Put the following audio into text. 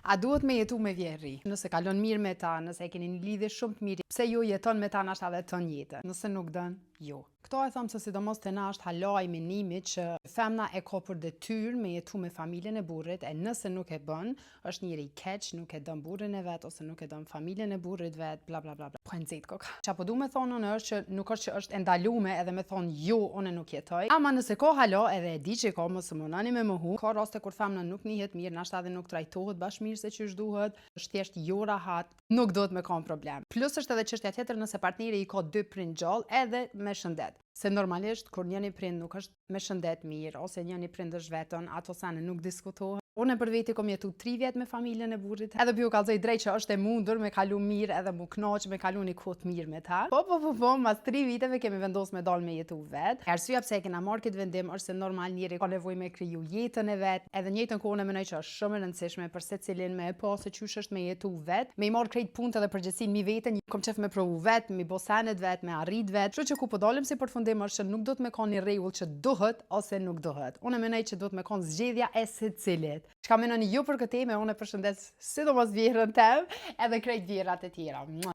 A duhet me jetu me vjehrri? Nëse kalon mirë me ta, nëse e keni një lidhje shumë të mirë, pse jo jeton me ta nashta edhe tën jetën? Nëse nuk dën, jo. Këto e thëmë se sidomos te na është hala i menimit që femna e ka për detyrë me jetu me familjen e burrit, e nëse nuk e bën, është njeri i keq, nuk e dën burrin e vet ose nuk e dën familjen e burrit vet, bla bla bla bla. Po e nxehtë koka. Qa po du me thonë unë është që nuk është që është e ndalume edhe me thonë jo, unë nuk jetoj. Ama nëse ka hala edhe e di që ka, mos e munoni me mohu. Ka raste kur femna nuk nihet mirë, nashta edhe nuk trajtohet bash mirë se qysh duhet, është thjesht jo rahat, nuk duhet me kanë problem. Plus është edhe çështja tjetër nëse partneri i ka dy prind gjallë edhe me shëndet. Se normalisht kur njëni prind nuk është me shëndet mirë ose njëni prind është vetën, ato sene nuk diskutohen. Unë për veti kom jetu 3 vjet me familjen e burrit. Edhe po ju kallzoj drejt që është e mundur me kalu mirë edhe mu kënaq me kalu një kohë të mirë me ta. Po po po po, mas 3 viteve kemi vendos me dal me jetu vet. Arsyeja pse e kena marrë këtë vendim është se normal njeri ka nevojë me kriju jetën e vet. Edhe njëjtën kohë unë mendoj që është shumë e rëndësishme për secilin me e pa se qysh është me jetu vet, me i marrë krejt punët edhe përgjegjësinë mi veten, kom qef me provu vet, mi bo senet vet, me arrit vet. Kështu që ku po dalim si përfundim është që nuk duhet me kanë një rregull që duhet ose nuk duhet. Unë mendoj që duhet me kanë zgjedhja e secilit. Çka mendoni ju për këtë temë, unë e përshëndes sidomos vjehrën tem, edhe krejt vjehrrat e tjera. Mua.